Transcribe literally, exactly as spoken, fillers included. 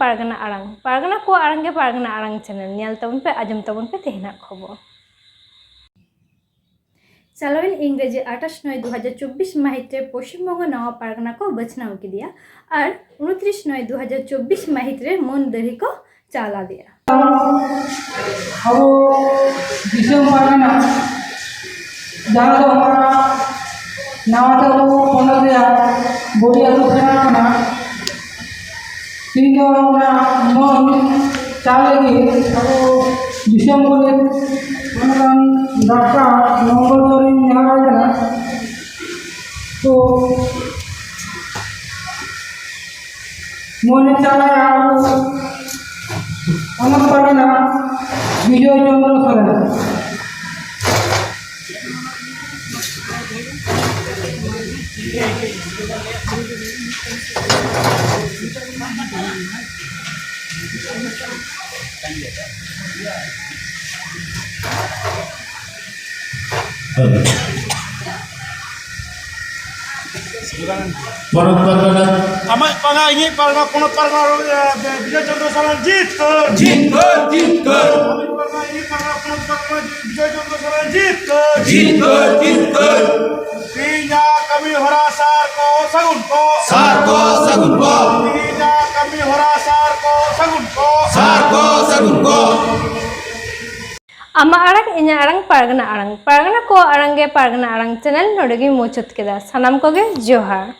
ᱯᱟᱨᱜᱟᱱᱟ ᱟᱲᱟᱝ, ᱯᱟᱨᱜᱟᱱᱟ ᱠᱚᱣᱟᱜ ᱟᱲᱟᱝ ᱜᱮ ᱯᱟᱨᱜᱟᱱᱟ ᱟᱲᱟᱝ ᱪᱮᱱᱮᱞ᱾ ᱧᱮᱞ ᱛᱟᱵᱚᱱ ᱯᱮ, ᱟᱸᱡᱚᱢ ᱛᱟᱵᱚᱱ ᱯᱮ ᱛᱮᱦᱮᱧᱟᱜ ᱠᱷᱚᱵᱚᱨ᱾ ᱪᱟᱞᱟᱣᱮᱱ ᱤᱝᱨᱮᱡᱤ ᱟᱴᱷᱟᱥ ᱱᱚᱭ ᱫᱩ ᱦᱟᱡᱟᱨ ᱪᱚᱵᱵᱤᱥ ᱢᱟᱹᱦᱤᱛ ᱨᱮ ᱯᱚᱥᱪᱤᱢ ᱵᱚᱝᱜᱚ ᱱᱟᱣᱟ ᱯᱟᱨᱜᱟᱱᱟ ᱠᱚ ᱵᱟᱪᱷᱱᱟᱣ ᱠᱮᱫᱮᱭᱟ ᱟᱨ ᱩᱱᱛᱨᱤᱥ ᱱᱚᱭ ᱫᱩ ᱦᱟᱡᱟᱨ ᱪᱚᱵᱵᱤᱥ ᱢᱟᱹᱦᱤᱛ ᱨᱮ ᱢᱟᱹᱱ ᱫᱟᱹᱲᱦᱤ ᱠᱚ ᱪᱟᱞ ᱟᱫᱮᱭᱟ᱾ ᱟᱵᱚ ᱫᱤᱥᱚᱢ ᱯᱟᱨᱜᱟᱱᱟ, ᱡᱟᱦᱟᱸ ᱫᱚ ᱚᱱᱟ ᱱᱟᱣᱟ ᱛᱮ ᱟᱵᱚ ᱯᱚᱱᱚᱛ ᱨᱮᱭᱟᱜ ᱵᱚᱰᱤ ᱟᱹᱨᱩ ᱯᱷᱮᱨᱟᱣ ᱠᱟᱱᱟ, ᱛᱤᱦᱤᱧ ᱫᱚ ᱚᱱᱟ ᱢᱟᱹᱱ ᱪᱟᱞ ᱞᱟᱹᱜᱤᱫ ᱟᱵᱚ ᱫᱤᱥᱚᱢ ᱜᱚᱰᱮᱛ ᱢᱟᱱᱚᱛᱟᱱ ᱰᱟᱠᱛᱟᱨ ᱢᱚᱝᱜᱚᱞ ᱥᱚᱨᱮᱱ ᱱᱮᱦᱚᱨ ᱟᱭ ᱠᱟᱱᱟ᱾ ᱛᱚ ᱢᱟᱹᱱ ᱪᱟᱞ ᱟᱵᱚ ᱦᱚᱱᱚᱛ ᱯᱟᱨᱜᱟᱱᱟ ᱵᱤᱡᱚᱭ ᱪᱚᱱᱫᱨᱚ ᱥᱚᱨᱮᱱ᱾ ᱯᱚᱱᱚᱛ ᱯᱟᱨᱜᱟᱱᱟ᱾ ᱟᱢᱟᱜ ᱯᱟᱨᱜᱟᱱᱟ, ᱤᱧᱤᱡ ᱯᱟᱨᱜᱟᱱᱟ, ᱯᱚᱱᱚᱛ ᱯᱟᱨᱜᱟᱱᱟ, ᱮ, ᱵᱤᱡᱚᱭ ᱪᱚᱱᱫᱨᱚ ᱥᱚᱨᱮᱱ ᱡᱤᱛᱠᱟᱹᱨ᱾ ᱡᱤᱛᱠᱟᱹᱨ, ᱡᱤᱛᱠᱟᱹᱨ᱾ ᱟᱢᱤᱡ ᱯᱟᱨᱜᱟᱱᱟ, ᱤᱧᱤᱡ ᱯᱟᱨᱜᱟᱱᱟ, ᱯᱚᱱᱚᱛ ᱯᱟᱨᱜᱟᱱᱟ, ᱵᱤᱡᱚᱭ ᱪᱚᱱᱫᱨᱚ ᱥᱚᱨᱮᱱ ᱡᱤᱛᱠᱟᱹᱨ᱾ ᱡᱤᱛᱠᱟᱹᱨ, ᱡᱤᱛᱠᱟᱹᱨ᱾ ᱛᱮᱦᱮᱧᱟᱜ ᱠᱟᱹᱢᱤ ᱦᱚᱨᱟ ᱥᱟᱨ ᱠᱚ ᱥᱟᱹᱜᱩᱱ ᱠᱚ᱾ ᱥᱟᱨ ᱠᱚ ᱥᱟᱹᱜᱩᱱ ᱠᱚ᱾ ᱛᱮᱦᱮᱧᱟᱜ ᱠᱟᱹᱢᱤ ᱦᱚᱨᱟ ᱥᱟᱨ ᱠᱚ ᱥᱟᱹᱜᱩᱱ ᱠᱚ᱾ ᱥᱟᱨ ᱠᱚ ᱥᱟᱹᱜᱩᱱ ᱠᱚ᱾ ᱟᱢᱟᱜ ᱟᱲᱟᱝ, ᱤᱧᱟᱹᱜ ᱟᱲᱟᱝ, ᱯᱟᱨᱜᱟᱱᱟ ᱟᱲᱟᱝ᱾ ᱯᱟᱨᱜᱟᱱᱟ ᱠᱚᱣᱟᱜ ᱟᱲᱟᱝ ᱜᱮ ᱯᱟᱨᱜᱟᱱᱟ ᱟᱲᱟᱝ ᱪᱮᱱᱮᱞ ᱱᱚᱰᱮ ᱜᱮᱧ ᱢᱩᱪᱟᱹᱫ ᱠᱮᱫᱟ᱾ ᱥᱟᱱᱟᱢ ᱠᱚᱜᱮ ᱡᱚᱦᱟᱨ᱾